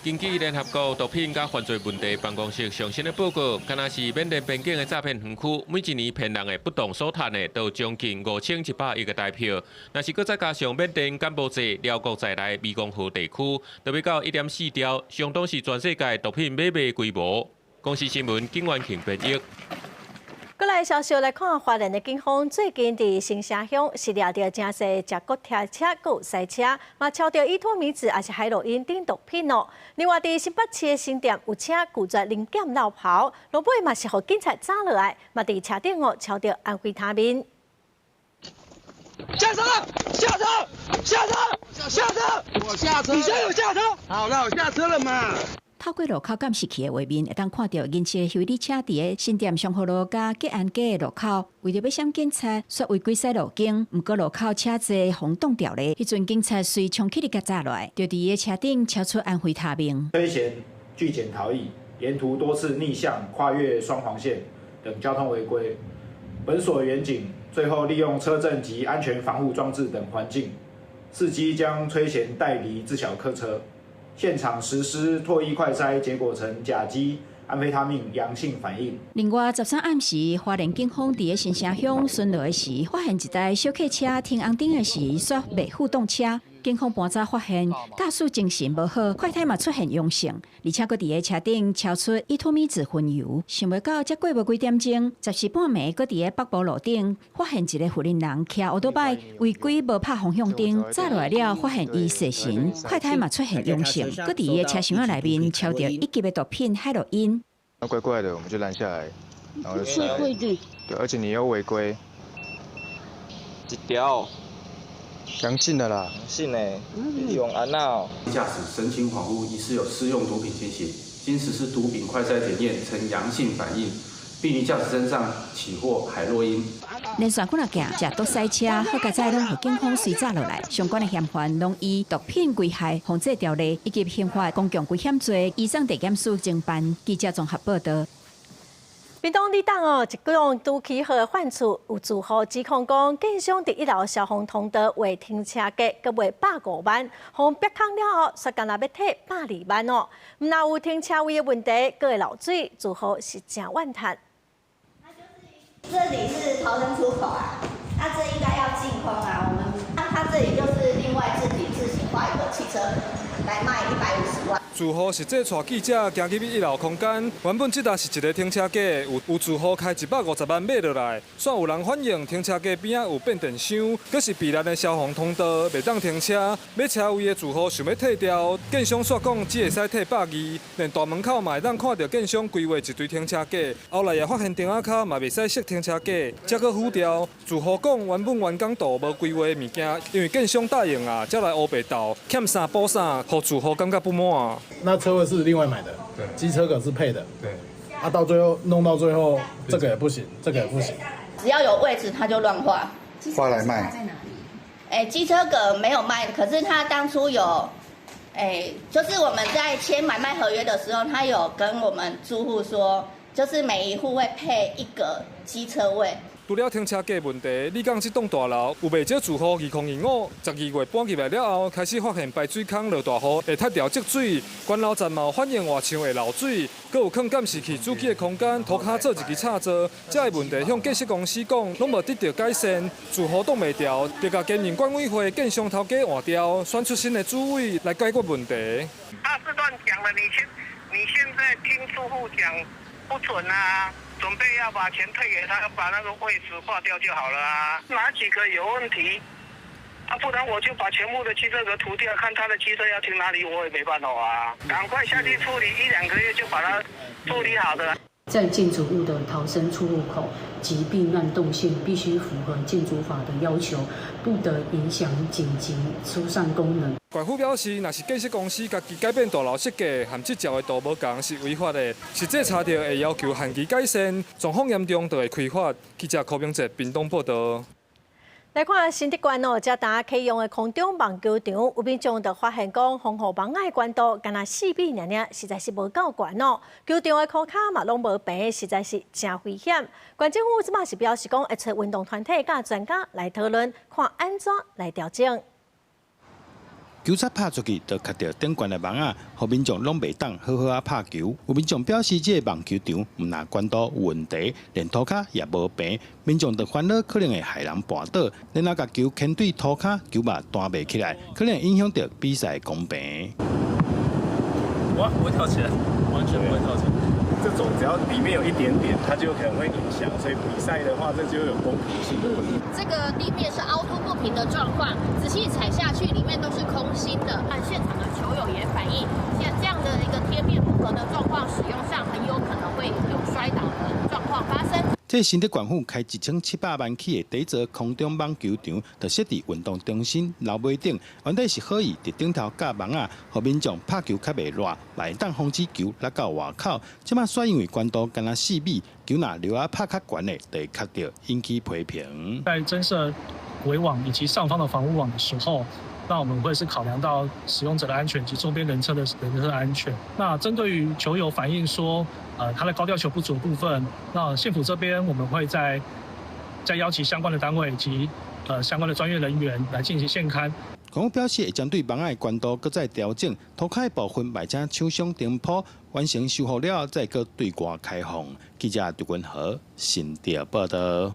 根據聯合國毒品佮犯罪問題辦公室上新的報告，敢若是緬甸邊境的詐騙園區，每一年騙人的不當所趁的，都將近5100億個台票。若是閣再加上緬甸、柬埔寨、寮國在內湄公河地區，就欲到1.4兆，相當是全世界毒品買賣規模。公視新聞景元慶編譯。過來消息來看，花蓮的警方最近佇新社鄉是掠著誠濟食骨鐵車、閣有賽車，嘛抄著依托咪酯，抑是海洛因等毒品哦。另外，佇新北市的新店有車拒絕臨檢落跑，落尾嘛是予警察抓落來，嘛佇車頂哦抄著安非他命。下車！下車！下車！下車！我下車。你先有下車。好，那我下車了嘛。透過路口監視器的畫面，會當看著銀色修理車佇个新店松河路佮吉安街的路口，為著欲閃警察，煞違規駛路肩。毋過路口車濟，予擋牢咧。彼陣警察隨衝起來共紮落來，就佇伊的車頂搜出安非他命。崔賢拒檢逃逸，沿途多次逆向跨越雙黃線等交通違規。本所員警最後利用車陣及安全防護裝置等環境，伺機將崔賢帶離自小客車，現場實施唾液快篩，結果呈甲基安非他命陽性反應。另外，13暗時，花蓮警方佇个新城鄉巡邏的時，發現一台小客車停紅燈的時，煞袂負擋車。警方盤查發現，駕駛精神無好，快篩嘛出現陽性，而且閣佇个車頂搜出依托咪酯薰油。想袂到，才過無幾點鐘，14半暝，閣佇个北部路頂發現一個婦人騎歐多擺違規無拍方向燈，紮落來了，發現伊踅神，快篩嘛出現陽性，閣佇伊的車廂內面搜著一級的毒品海洛因。那怪怪的，我們就攔下來，然後就對，對，而且你又違規，一條。陽性的啦，陽性的，用安那哦。駕駛神情恍惚，疑似有施用毒品情形，經實施毒品快篩檢驗呈陽性反應，並於駕駛身上起獲海洛因。連續幾若件，食毒賽車，好佳哉攏予警方隨紮落來，相關的嫌犯攏依毒品危害防制條例以及刑法公共危險罪，移送地檢署偵辦。記者綜合報道。屏東里東哦，一棟拄起好的換厝有住戶指控講，建商佇一樓消防通道畫停車格，閣賣150萬，予逼空了後，煞干焦欲退120萬哦。毋但有停車位的問題，閣會漏水，住戶是誠怨嘆。這裡是逃生出口啊，那這應該要淨空啊。我們那他這裡就是另外自己自行畫一個汽車來賣150萬。住戶實際帶記者行入去一樓空間，原本這搭是一个停車格，有住戶開150萬買落來，煞有人反映停車格邊仔有變電箱，閣是避難的消防通道，袂當停車。買車位的住戶想欲退掉，建商煞講只會使退120，連大門口嘛會當看著建商規劃一堆停車格，後來也發現燈仔跤嘛袂使設停車格，才閣斧掉。住戶講原本員工圖無規劃的物件，因為建商答應啊，才來烏白鬥，欠啥補啥，予住戶感覺不滿。那車位是另外買的，對，機車格是配的，對，啊，到最後弄到最後，這個也不行，這個也不行。只要有位置他就亂畫，畫來賣。哎，機車格沒有賣，可是他當初有，哎，就是我們在簽買賣合約的時候，他有跟我們住戶說，就是每一戶會配一個機車位。除了停車格問題，里港這棟大樓有袂少住戶2025 12月搬入來了後，開始發現排水孔落大雨會塌掉積水，管流站嘛有反映外牆會漏水，閣有囥監視器主機的空間塗跤做一支插座，這个問題向建設公司講，攏無得著改善，住戶擋袂牢，就共兼任管委會建商頭家換掉，選出新的主委來解決問題。他是亂講的，你現在聽住戶講不準啊！準備要把錢退給他，把那個位置劃掉就好了啊。哪幾個有問題？啊，不然我就把全部的機車格塗掉，看他的機車要停哪裡，我也沒辦法啊。趕快下去處理，一兩個月就把它處理好的。在建築物的逃生出入口及避難動線必須符合建築法的要求，不得影響緊急疏散功能。縣府表示，若是建設公司家己改變大樓設計，和執照的圖無仝是違法的，實際查著會要求限期改善，狀況嚴重就會開罰。記者柯明哲屏東報導。來看新竹縣哦，這呾啟用的空中網球場，有民眾就發現講，防護網仔的懸度干焦4米爾爾，實在是無夠懸哦。球場的箍跤嘛攏無平，實在是誠危險。縣政府這馬是表示講，會揣運動團體佮專家來討論，看按怎來調整。球拍拍出去，就卡著頂懸的網仔，予民眾攏袂當好好仔拍球。有民眾表示，這个網球場毋但懸度有問題，連塗跤也無平，民眾就煩惱可能會害人跋倒，然後共球牽對塗跤，球嘛彈袂起來，可能影響著比賽公平。哇，不會跳起來，完全不會跳起來。這種只要裡面有一點點，它就可能會影響，所以比賽的話，這就有公平性的問題。這個地面是凹凸不平的狀況，仔細踩下去，裡面都是空心的。但現場的球友也反映，像這樣的一個貼面不合的狀況，使用上很有可能會有摔倒的狀況發生。這新竹縣府開1700萬起的第一座空中網球場，就設佇運動中心樓尾頂，原底是好意佇頂頭架網仔，予民眾拍球較袂熱，嘛會當防止球落到外口。這馬煞因為懸度干焦4米，球若落仔拍較懸的，就會卡著，引起批評。在增設圍網以及上方的防護網的時候，那我們會是考量到使用者的安全及周邊人車的安全。那針對於球友反映說，他的高吊球不足的部分，那縣府這邊我們會再邀請相關的單位及相關的專業人員來進行現勘。縣府表示會針對網仔的懸度閣再調整，塗跤的部分嘛請廠商停鋪，完成修復了後再閣對外開放。記者杜君和新竹報道。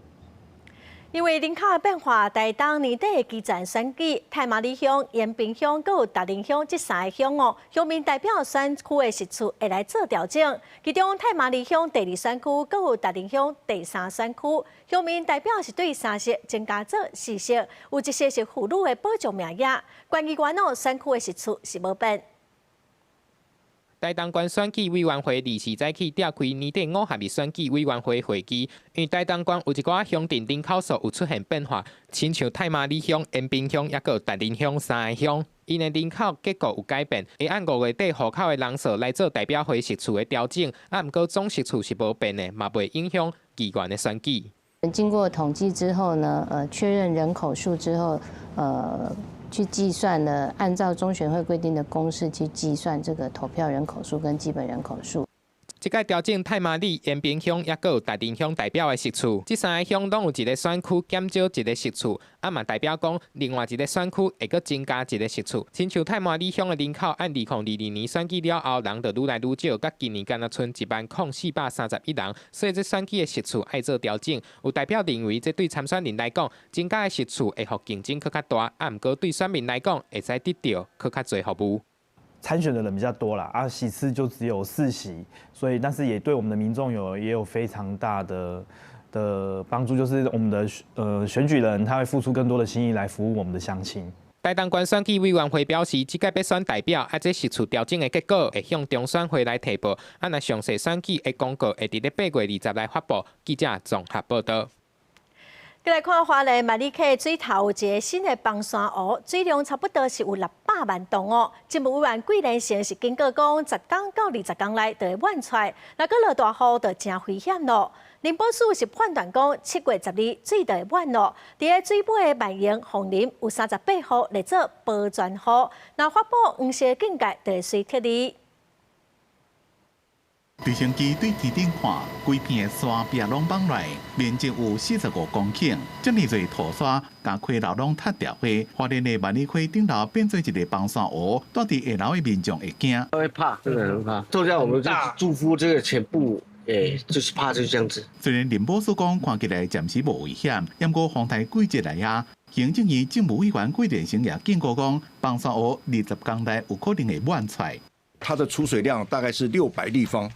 因為人口的變化，台東年底的基層選舉，太麻里鄉、延平鄉、閣有達仁鄉這三個鄉哦，鄉民代表選區的席次會來做調整。其中太麻里鄉第二選區，閣有達仁鄉第三選區，鄉民代表是對三席增加做四席，有一席是婦女的保障名額。縣議員哦，選區的席次是無變。台東縣選舉委員會24早起召開年底五合一選舉委員會會議，因為台東縣有一寡鄉鎮人口數有出現變化，親像太麻里鄉、延平鄉，抑閣達仁鄉三个鄉，𪜶的人口結構有改變，會按5月底戶口的人數來做代表會席次的調整，啊，毋過總席次是無變的，嘛袂影響議員的選舉。經過統計之後呢，確認人口數之後，去計算了，按照中選會規定的公式去計算這個投票人口數跟基本人口數。這擺調整太麻里、延平鄉抑閣有達仁鄉代表的席次，這三个鄉攏有一个選區減少一个席次，啊嘛代表講另外一个選區會閣增加一个席次。親像太麻里鄉的人口，按2022年選舉了後，人就愈來愈少，佮今年干焦賰10,431人，所以這選舉的席次愛做調整。有代表認為，這對參選人來講，增加的席次會予競爭閣較大，啊，毋過對選民來講，會使得著閣較濟服務。參選的人比較多啦，啊，席次就只有四席，所以但是也對我們的民眾也有非常大的幫助，就是我們的選舉人他會付出更多的心意來服務我們的鄉親。台東縣選舉委員會表示，這擺欲選代表，啊，這席次調整的結果會向中選會來提報，啊，若詳細選舉的公告會佇咧8月20來發布。記者綜合報道。閣來看花蓮萬里溪水頭有一个新的崩山湖，水量差不多是有600萬噸哦。政務委員桂連成是警告講，10工到20工內就會滿出來，若閣落大雨就誠危險咯。林保署是判斷講，7月12水就會滿咯。佇个水尾的萬榮、鳳林有38戶列做保全戶，若發布黃色警戒，就會隨撤離。直升機對天頂看，規片的山壁攏崩來，面積有45公頃，遮爾濟土沙共溪流攏塌掉去，花蓮的萬里溪頂頭變做一个崩山湖，蹛佇下流的民眾會驚。會怕，真的很怕。就像我們就住戶這個全部，就是怕就這樣子。雖然林保署講看起來暫時無危險，毋過風台季節來啊，行政院政務委員桂連成也警告講，崩山湖20工內有可能會滿出來。它的儲水量大概是六百立方。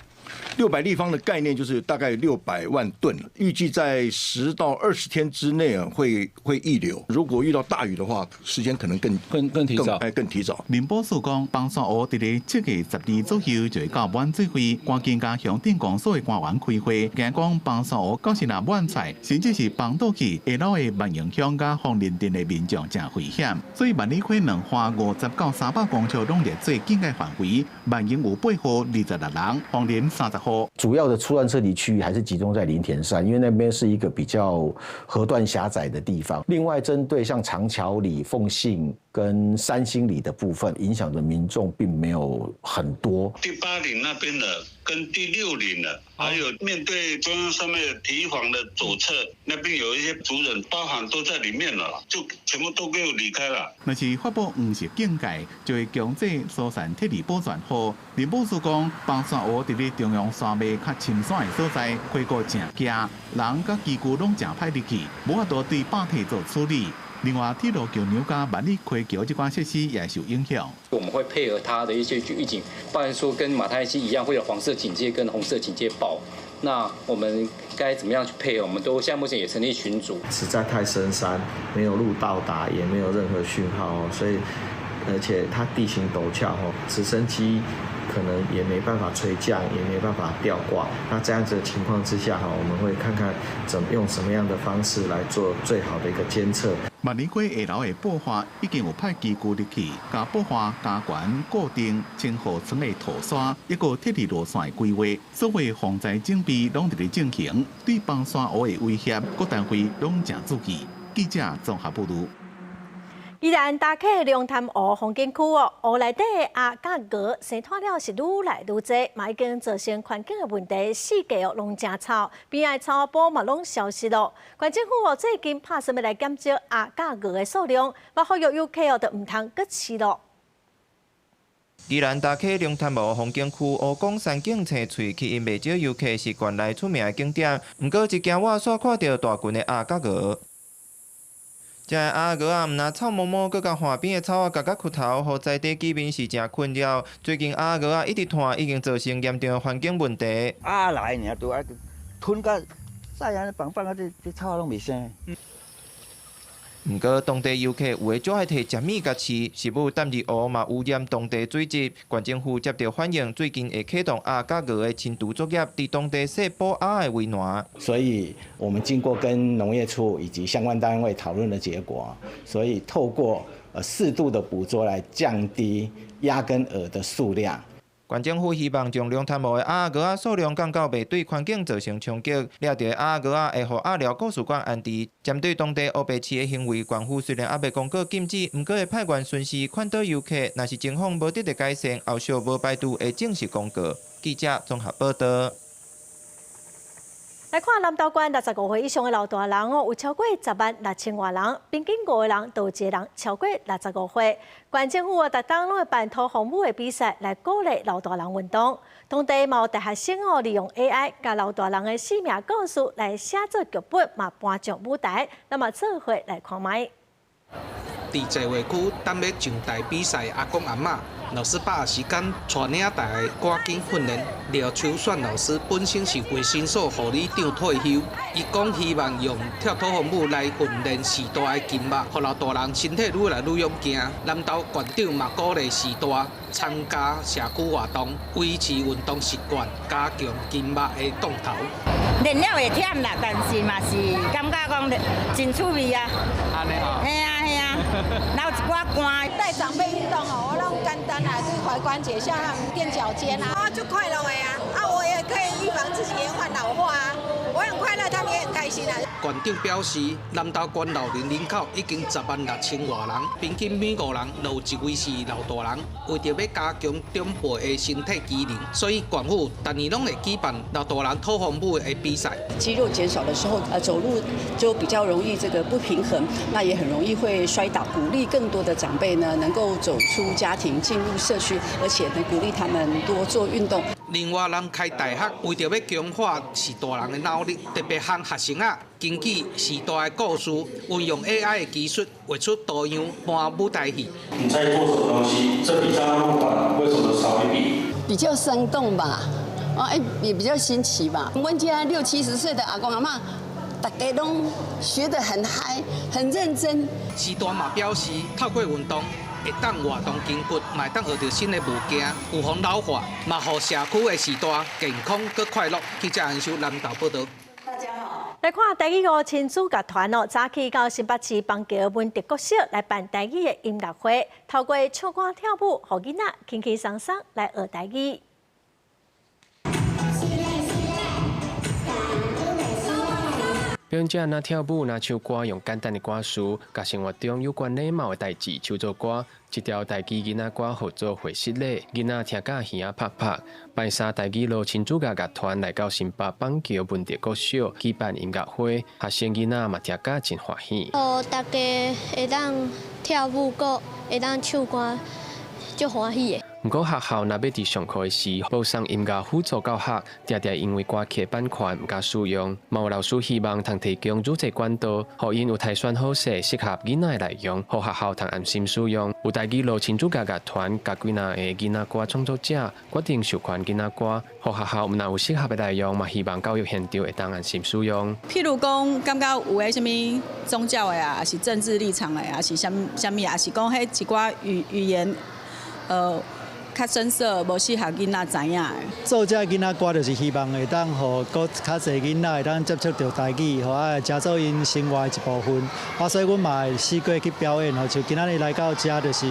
600立方的概念就是大概600萬噸，預計在10到20天之內啊會溢流。如果遇到大雨的話，時間可能更更提早，哎更提早。林保署講，崩山湖佇咧7月12左右就會到滿水位，趕緊共鄉鎮公所的官員開會，驚講崩山湖到時若滿出來，甚至是崩倒去，下流的萬榮鄉佮鳳林鎮的民眾誠危險。所以萬里溪兩岸50到300公尺攏列做警戒範圍，萬榮有八戶26人，鳳林30戶。主要的疏散撤離區域還是集中在林田山，因為那邊是一個比較河段狹窄的地方。另外，針對像長橋里、鳳信跟三星里的部分，影響的民眾並沒有很多。第八嶺那邊的跟第六嶺的，還有面對中央山脈堤防的左側那邊有一些族人，包含都在裡面了，就全部都給我離開了。若是發布黃色警戒，就會強制疏散撤離保全戶。林保署講，崩山湖佇咧中央山脈較深山的所在，溪谷誠狹，人佮機具攏誠歹入去，無法度對壩體做處理。另外，鐵路橋梁佮萬里溪橋這款設施也受影響。我們會配合他的一些預警，包含說跟馬太溪一樣，會有黃色警戒跟紅色警戒報。那我們該怎麼樣去配合？我們都現在目前也成立群組。實在太深山，沒有路到達，也沒有任何訊號，所以而且它地形陡峭，直升機可能也沒辦法垂降，也沒辦法吊掛。那這樣子的情況之下，哈，我們會看看怎麼用什麼樣的方式來做最好的一個監測。萬里溪下流的補化已經有派機具入去，共補化加懸固定清河村的土沙，一個撤離路線的規劃，所有防災準備攏佇咧進行，對崩山湖的威脅，各單位攏誠注意。記者綜合報導。宜蘭大溪龍潭湖風景區哦，湖內底的鴨佮鵝生湠了是愈來愈濟，嘛已經造成環境的問題，四界哦攏誠臭，邊仔的草埔嘛攏消失咯。縣政府哦最近拍算欲來減少鴨佮鵝的數量，嘛呼籲遊客哦就毋通閣飼咯。宜蘭大溪龍潭湖風景區蚵港山景青翠，吸引袂少遊客，是縣內出名的景點。毋過一行倚煞看著大群的鴨佮鵝。這个鴨鵝啊，毋但臭毛毛，閣共岸邊的草仔咬甲窟頭，予在地居民是誠困擾。最近鴨鵝仔一直湠，已經造成嚴重的環境問題。鴨來爾，都愛吞甲曬按呢放放啊，這草攏袂生。毋過當地遊客有的就愛提食物共飼，食物擲入湖嘛污染當地水質。縣政府接著反映，最近會啟動鴨佮鵝的清除作業，佇當地設捕鴨的圍欄。所以我們經過跟農業處以及相關單位討論的結果，所以透過適度的捕捉來降低鴨跟鵝的數量。縣政府希望將龍潭湖的鴨鵝仔數量降到袂對環境造成衝擊，掠著的鴨鵝仔會予鴨寮故事館安置。針對當地烏白飼的行為，縣府雖然猶未公告禁止，毋過會派員巡視勸導遊客，若是情況無得到改善，後續無排除會正式公告。記者綜合報導。來看南投縣65歲以上的老大人哦，有超過10萬6千外人，平均5個人就有一個人超過65歲。縣政府啊，逐冬攏會辦塗風舞的比賽來鼓勵老大人運動。當地嘛有大學生哦，利用 AI 共老大人的生命故事來寫做劇本，嘛搬上舞台。咱嘛做伙來看覓。佇濟會區等欲上台比賽，阿公阿嬤老師把時間帶領大家趕緊訓練。廖秋選老師本身是衛生所護理長退休，伊講希望用跳土風舞來訓練序大的筋肉，予老大人身體愈來愈勇健。南投縣長嘛鼓勵序大參加社區活動，維持運動習慣，加強筋肉的動頭。練了會忝啦，但是嘛是感覺講真趣味啊。按呢吼。嘿啊嘿啊，流一寡汗。帶長輩運動哦，我攏簡單啊，對踝關節，像那種墊腳尖啊，啊，就快樂的啊，啊，我也可以預防自己延緩老化啊，我很快樂，他們也很開心啊。縣長表示，南投縣老齡人口已經10萬6千外人，平均每5人就有一位是老大人。為著欲加強長輩的身體機能，所以縣府逐年攏會舉辦老大人土風舞的比賽。肌肉減少的時候，走路就比較容易這個不平衡，那也很容易會摔倒。鼓勵更多的長輩呢，能夠走出家庭，進入社區，而且呢，鼓勵他們多做運動。另外，南開大學為著欲強化序大人的腦力，特別向學生仔根據序大的故事，運用 AI 的技術畫出圖樣，搬舞台戲。你在做什麼東西？這筆帳那麼短，為什麼少一筆？比較生動吧，啊，也比較新奇吧。阮遮60、70歲的阿公阿嬤，大家攏學得很嗨，很認真。序大嘛表示，透過運動會當活動筋骨，嘛會當學著新的物件，預防老化，嘛予社區的序大健康閣快樂。記者安秀南投報導。來看台語歌親子樂團哦，早起到新北市板橋文德國小來辦台語的音樂會，透過唱歌跳舞，予囡仔輕輕鬆鬆來學台語。表演者若跳舞，若唱歌，用簡單的歌詞，共生活中有關禮貌的代誌唱做歌。這條台語囡仔歌號做會失禮，囡仔聽甲耳仔拍拍。拜三台語路親子樂樂團來到新北板橋文德國小舉辦音樂會，學生囡仔嘛聽甲真歡喜。哦，大家會當跳舞，閣會當唱歌，足歡喜的。毋過學校若欲佇上課時播送音樂輔助教學，定定因為歌曲版權毋敢使用。嘛有老師希望通提供愈濟管道，予𪜶有篩選好勢適合囡仔的內容，予學校通安心使用。有台語路親子樂樂團佮幾若個囡仔歌創作者決定授權囡仔歌，予學校毋但有適合的內容，嘛希望教育現場會當安心使用。譬如講，感覺有的啥物宗教的啊，抑是政治立場的啊，抑是啥啥物，抑是講彼一寡語言，較生澀，無適合囡仔知影的。做這囡仔歌就是希望會當予閣較濟囡仔會當接觸著台語，予啊成做𪜶生活的一部分。啊，所以阮嘛會四界去表演，吼，像今仔日來到遮，就是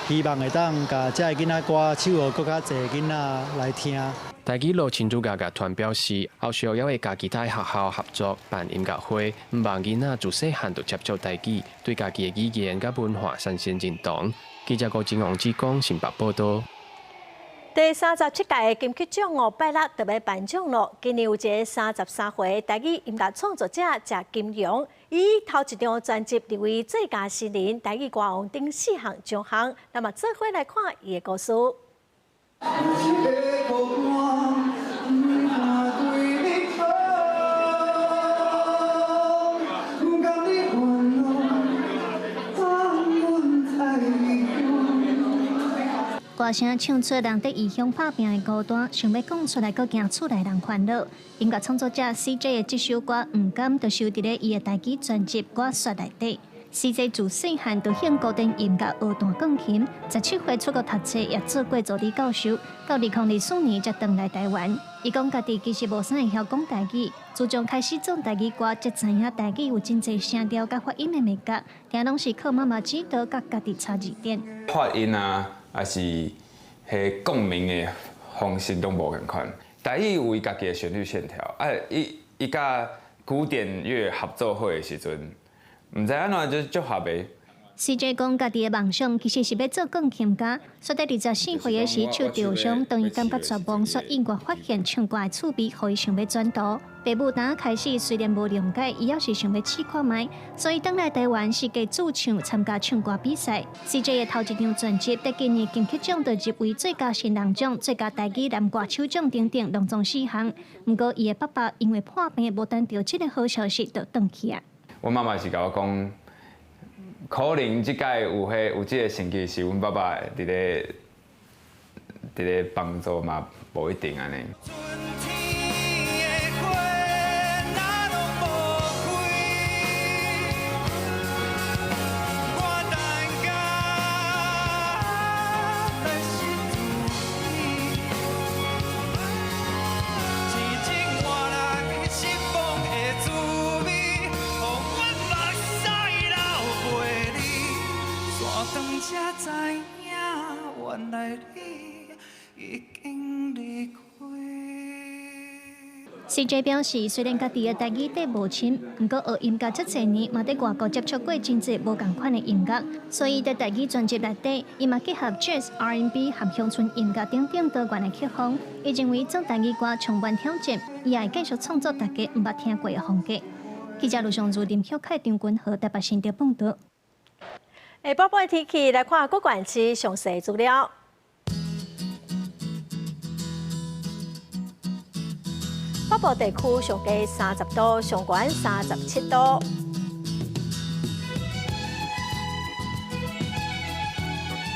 希望會當共這个囡仔歌唱予閣較濟囡仔來聽。台語路親子樂樂團表示，後續猶會佮其他學校合作辦音樂會，向望囡仔自細漢就接觸台語，對家己的語言佮文化產生認同。記者郭金王志剛新北報道。第37屆金曲獎哦，拜六特別頒獎咯。今年有一个33歲台語音樂創作者謝金陽，伊頭一張專輯入圍最佳新人台語歌王等四項獎項。那麼做伙來看伊的故事。歌聲唱出人佇異鄉拍拚的孤單，想欲講出來，閣驚厝內人煩惱。音樂創作者 CJ 的這首歌《毋甘》就收佇咧伊的台語專輯《我說》內底。CJ 自細漢就興古典音樂學彈鋼琴，17歲出國讀冊，也做過助理教授。到2024年才轉來台灣。伊講家己其實無啥會曉講台語，自從開始做台語歌，才知影台語有真濟聲調佮發音的眉角，定攏是靠媽媽指導佮家己查字典。發音啊，還是彼共鳴的方式攏無仝款。台語有伊家己的旋律線條，啊，伊伊佮古典樂合作伙的時陣，毋知按怎就足合的。 CJ 講家己的夢想其實是欲做鋼琴家，煞佇24歲的時手著傷，當伊感覺絕望，煞意外發現唱歌的趣味，予伊想欲轉途。爸母當開始雖然無諒解，伊猶是想欲試看覓，所以轉來台灣設計駐唱參加唱歌比賽。CJ 的頭一張專輯得今年金曲獎就入圍最佳新人獎、最佳台語男歌手獎等等，攏總四項。毋過伊的爸爸因為破病，無等著這个好消息就轉去啊。阮媽媽是共我講，可能這擺有彼有這个成績是阮爸爸佇咧幫助嘛，無一定按呢。 CJ 表示，雖然家己的台語底無深，毋過學音樂這濟年，嘛佇外國接觸過真濟無仝款的音樂，所以佇台語專輯內底，伊嘛結合 Jazz、R&B 和鄉村音樂等等多元的曲風。伊認為做台語歌充滿挑戰，伊也會繼續創作大家毋捌聽過的風格。記者盧尚如、林旭凱、張君豪台北新竹報導。下晡的天氣來看各縣市詳細資料。北部地區上低30度，上懸37度。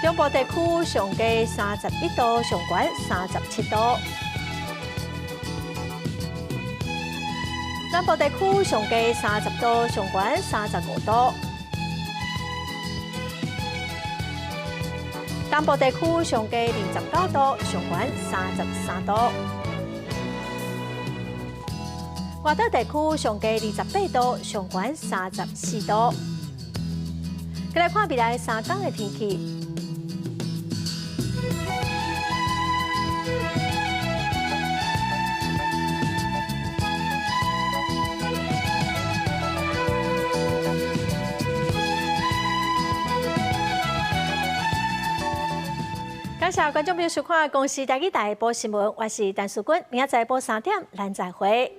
中部地區上低31度，上懸37度。南部地區上低30度，上懸35度。東部地區上低29度，上懸33度。外島地區上低28度，上懸34度。再來看未來3天的天氣。感謝觀眾朋友收看《公視台語台播新聞》，我是陳淑君，明仔載播3點，咱再會。